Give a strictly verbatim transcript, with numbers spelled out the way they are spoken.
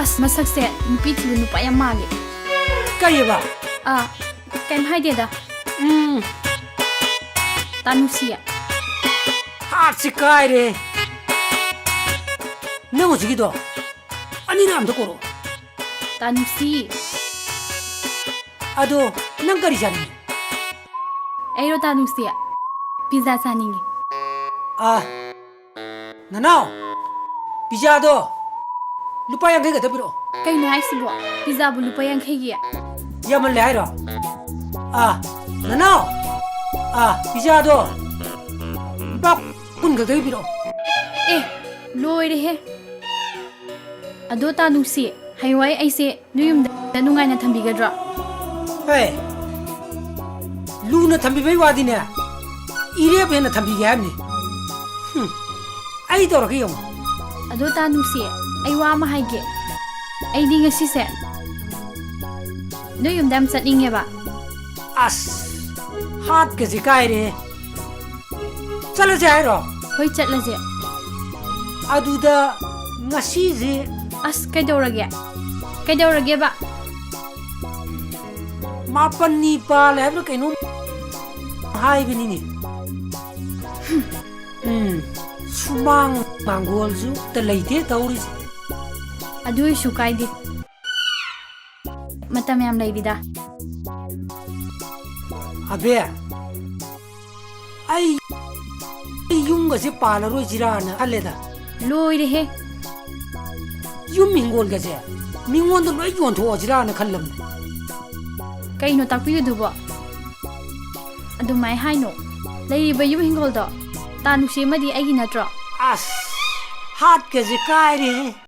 ꯑꯁ, ꯃꯁꯛꯁꯦ ꯅꯨꯄꯤ ꯊꯤꯕ ꯅꯨꯄꯥ ꯌꯥꯝ ꯃꯥꯜꯂꯦ꯫ ꯀꯩꯑꯕ? ꯑꯥ, ꯀꯩꯝ ꯍꯥꯏꯗꯦꯗ꯫ ꯎꯝ꯫ ꯇꯥ ꯅꯨꯡꯁꯤ꯫ ꯍꯥꯠꯁꯤ ꯀꯥꯏꯔꯦ꯫ ꯅꯪ ꯍꯧꯖꯤꯛꯀꯤꯗꯣ ꯑꯅꯤꯔꯛ ꯑꯝꯇ ꯀꯧꯔꯛꯑꯣ꯫ ꯇꯥ ꯅꯨꯡꯁꯤ꯫ ꯑꯗꯣ ꯅꯪ ꯀꯔꯤ ꯆꯥꯅꯤꯡꯉꯤ? ꯑꯩꯔꯣ ꯇꯥ ꯅꯨꯡꯁꯤ? ꯄꯤꯖꯥ ꯆꯥꯅꯤꯡꯉꯤ꯫ ꯑꯥ, ꯅꯅꯥꯎ, ꯄꯤꯖꯥꯗꯣ ꯂꯨꯄꯥ ꯌꯥꯡꯈꯩ ꯈꯛꯇ ꯄꯤꯔꯛꯑꯣ꯫ ꯀꯩꯅꯣ ꯍꯥꯏꯁꯤꯕꯣ? ꯄꯤꯖꯥꯕꯨ ꯂꯨꯄꯥ ꯌꯥꯡꯈꯩꯒꯤ? ꯌꯥꯝꯃꯜꯂꯦ ꯍꯥꯏꯔꯣ? ꯑꯥ, ꯅꯅꯥꯎ, ꯑꯥ, ꯄꯤꯖꯥꯗꯣ ꯂꯨꯄꯥ ꯀꯨꯟ ꯈꯛꯇꯒꯤ ꯄꯤꯔꯛꯑꯣ꯫ ꯑꯦ, ꯂꯣꯏꯔꯦꯍꯦ꯫ ꯑꯗꯣ ꯇꯥ ꯅꯨꯡꯁꯤ, ꯍꯌꯦꯡꯋꯥꯏ ꯑꯩꯁꯦ ꯅꯣꯏ ꯌꯨꯝꯗ ꯅꯨꯡꯉꯥꯏꯅ ꯊꯝꯕꯤꯒꯗ꯭ꯔꯣ? ꯍꯦ, ꯂꯨꯅ ꯊꯝꯕꯤꯕꯩ ꯋꯥꯗꯤꯅꯦ, ꯏꯔꯦꯞ ꯍꯦꯟꯅ ꯊꯝꯕꯤꯒꯦ ꯍꯥꯏꯕꯅꯤ꯫ ꯍꯨꯝ, ꯑꯩ ꯇꯧꯔꯛꯀꯦ ꯌꯦꯡꯉꯣ꯫ ꯑꯗꯣ ꯇꯥ ꯅꯨꯡꯁꯤ, ꯑꯩ ꯋꯥ ꯑꯃ ꯍꯥꯏꯒꯦ꯫ ꯑꯩꯗꯤ ꯉꯁꯤꯁꯦ ꯅꯣꯏ ꯌꯨꯝꯗ ꯌꯥꯝ ꯆꯠꯅꯤꯡꯉꯦꯕ꯫ ꯑꯁ, ꯍꯥꯠꯀꯁꯦ ꯀꯥꯏꯔꯦ꯫ ꯆꯠꯂꯁꯦ ꯍꯥꯏꯔꯣ? ꯍꯣꯏ, ꯆꯠꯂꯁꯦ꯫ ꯑꯗꯨꯗ ꯉꯁꯤꯁꯦ ꯑꯁ, ꯀꯩꯗꯧꯔꯒꯦ? ꯀꯩꯗꯧꯔꯒꯦꯕ? ꯃꯥꯄꯟꯅꯤ ꯄꯥꯜꯂꯦ ꯍꯥꯏꯕ꯭ꯔꯥ ꯀꯩꯅꯣꯝ ꯍꯥꯏꯕꯅꯤꯅꯦ꯫ ꯎꯝ, ꯁꯨꯃꯥꯡ ꯃꯥꯡꯒꯣꯜꯁꯨ ꯑꯝꯇ ꯂꯩꯇꯦ ꯇꯧꯔꯤꯁꯦ꯫ ꯑꯗꯨ ꯑꯣꯏꯁꯨ ꯀꯥꯏꯗꯦ꯫ ꯃꯇꯝ ꯌꯥꯝ ꯂꯩꯔꯤꯗ꯫ ꯑꯕꯦ, ꯑꯩ, ꯑꯩ ꯌꯨꯝꯒꯁꯦ ꯄꯥꯜꯂꯔꯣꯏꯁꯤꯔꯥꯅ ꯈꯜꯂꯦꯗ꯫ ꯂꯣꯏꯔꯦꯍꯦ꯫ ꯌꯨꯝ ꯍꯤꯡꯒꯣꯜꯒꯁꯦ ꯃꯤꯉꯣꯟꯗ ꯂꯣꯏ ꯌꯣꯟꯊꯣꯛꯑꯁꯤꯔꯥꯅ ꯈꯜꯂꯝꯅꯦ꯫ ꯀꯩꯅꯣ ꯇꯥꯛꯄꯤꯔꯤꯗꯨꯕꯣ? ꯑꯗꯨꯃꯥꯏ ꯍꯥꯏꯅꯣ꯫ ꯂꯩꯔꯤꯕ ꯌꯨꯝ ꯍꯤꯡꯒꯣꯜꯗꯣ ꯇꯥ ꯅꯨꯡꯁꯤ ꯑꯃꯗꯤ ꯑꯩꯒꯤ ꯅꯠꯇ꯭ꯔꯣ? ꯑꯁ, ꯍꯥꯠꯀꯁꯦ ꯀꯥꯏꯔꯦꯍꯦ꯫